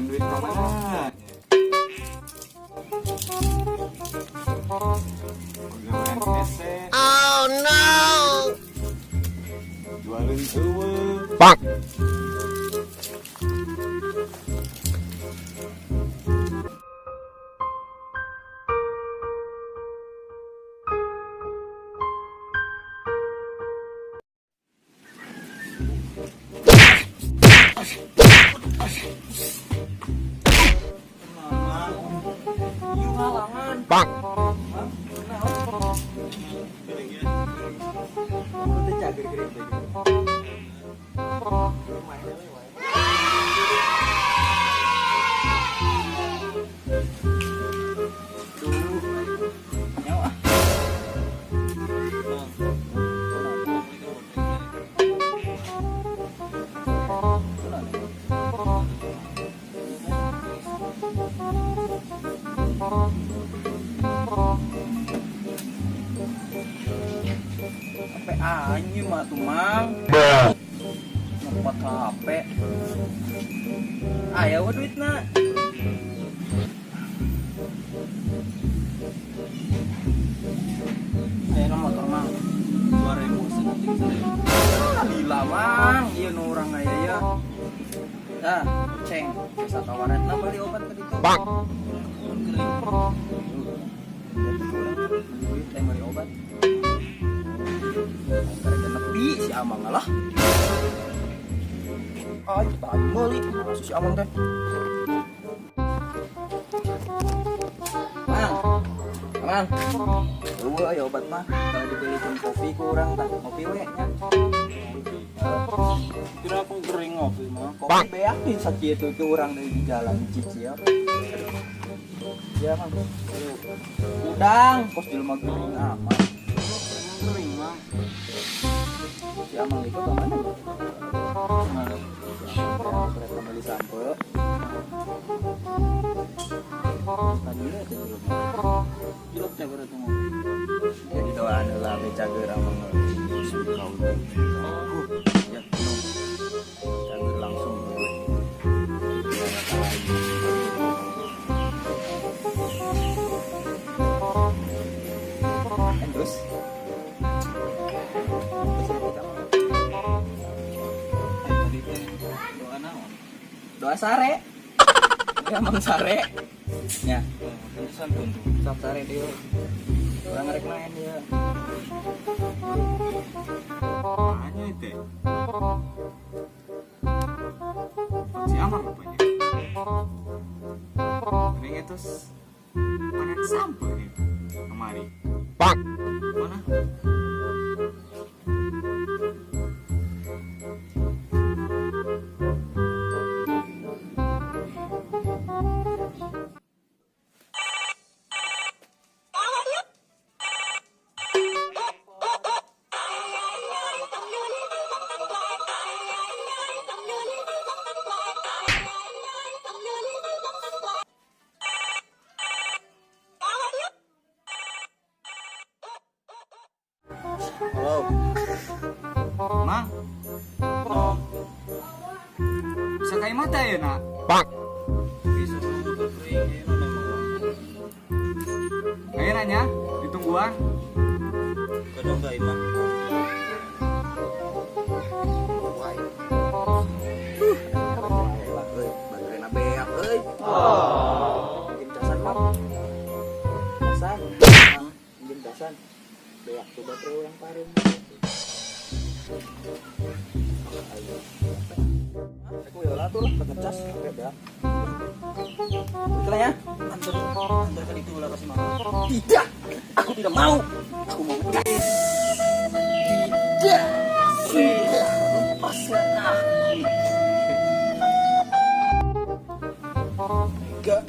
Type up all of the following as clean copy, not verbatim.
Minjem duit ka mana? Pagawean hese. Oh no! Jualeun euweuh. Bonk. Mama, ieu ngalangan. Bonk. Mang, naon? Teu cager geuring teh. Lumayan we wae. Duh, nyawa. Mang, Kunaon? Kunaon? HP anjing mah tuh, Mang. Nyopot HP. Aya we duitna. Aya motor, Mang. 2000 sedetik 1000. Ah, lila, Mang. Ieu nu urang aya ya. Dah, ceng. Bisa kawaretna beli obat ke ditu. Bonk. Kering. Duit eh beli obat. Karek nepi si Amang lah. Ay, tadi meuli si Amang teh. Mang. Mang. Euweuh aya obat mah. Kalau dibelikan kopi ku urang tah, ngopi we nya. Kira aku kering ngopi mah. Kopi beak di sakieu ke urang dari di jalan cicil. Ya, Mang. Udang, kos jelema gering amat. Kering, Mang. Si Amang itu ke mana? Mana? Si Amang teh kereta beli sampe. Tadi itu belum. Cilok cager itu ngopi. Jadi doa adalah cager Amang. Kau. Ya, minum. Cager langsung gue. Terus. Eh, tadi teh doa naon? Doa sare. Ya, Mang sare. Ya, Oh, kan santun tuh. Sok sare dia. Urang rek main dia. Apanya itu? Si Amang rupanya. Mending itu panen sampe ya. Kemari. Bonk. Mana? Halo. Mang. No, Bisa kayak mata ya nak? Bonk. Bisa motor kering ya memang. Kayak nanya, ditungguan. Kadang enggak imah. Wai. Lah euy, baterena beak euy. Pinjem casan, Mang. Casan. Mang, pinjem casan. Beak tuh baterai urang pareum. Ayo. Aku ya lah tuh lah, ngecas HP beak. Betul ya? Antar antar ke itu lah kasih mama. Tidak, aku tidak mau. Aku mau ngecas. Tidak. Tidak. Lepaskan aku. Enggak.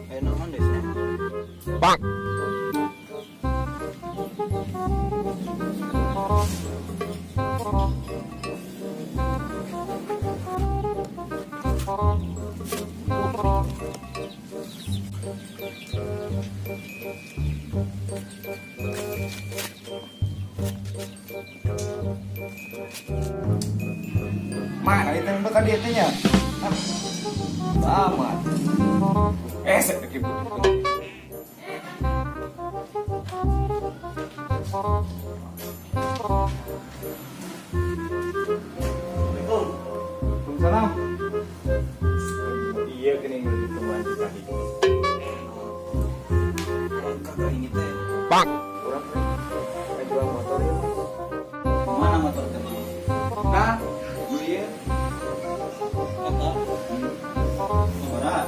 Eh, naon deh sih? Bonk. dia teh nya. Ah, amat. Saya ribut. Assalamualaikum. Waalaikumsalam. Iya geuning temuan tadi. Kakak ini teh. Bang. Urang teh jual motor ya. Mana motor teh, Mang? Nah, iya. Eta. Sabaraha?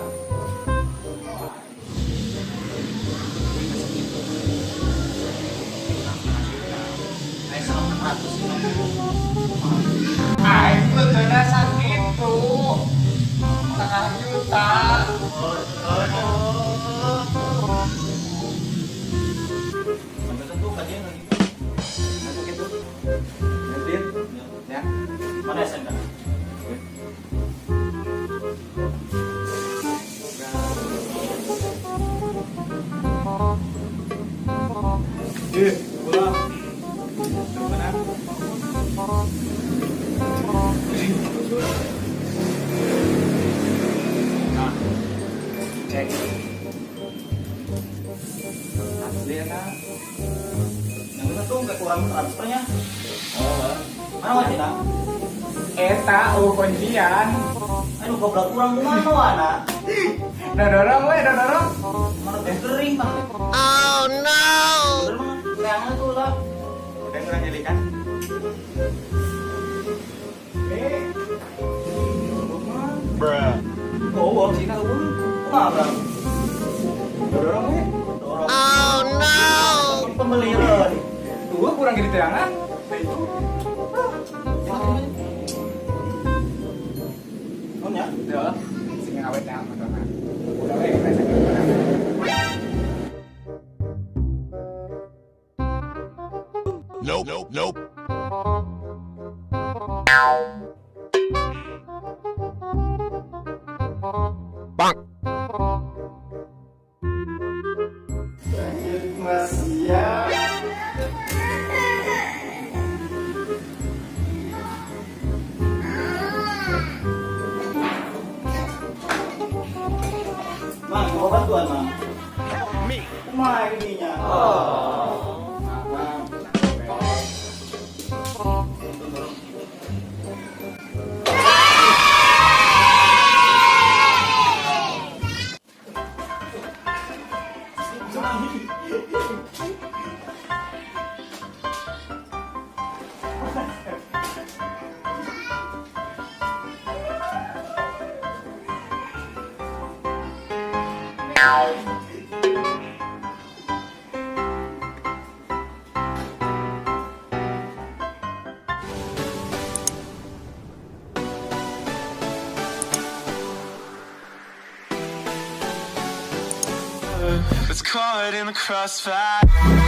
Aya 850. Aing beuteuna sakitu. Setengah juta. Sampai tentu kajian lagi. Masuk itu. Gantiin. Ya. Mana SNK? Ih, pulang. Mana? Nah, cek. Asli ya, Kak? Yang itu tuh nggak kurang transfernya. Oh. Mana wajib ah? Eta, oh kuncian. Aduh, goblok kurang kumaha wana? Udah dorong, we, udah dorong. Mana teh kering bang? Oh no! Bener mah, leangan tuh lah. Udah kurang nyelikan. Eh. Bruh. Oh, sih kalau kumaha bang? Udah dorong, we. Dorong. Oh no! Pembeli loh. Tuh kurang gede teangan. Nah itu. Oh ya? Ya, sing awet ya motorna. Udah we, kita sakit mana. Nope. Nope. Nope. Bang. Mas ya. Mang, mau bantuan mang? Kumaha ininya? Maaf, Bang. It's caught in the crossfire.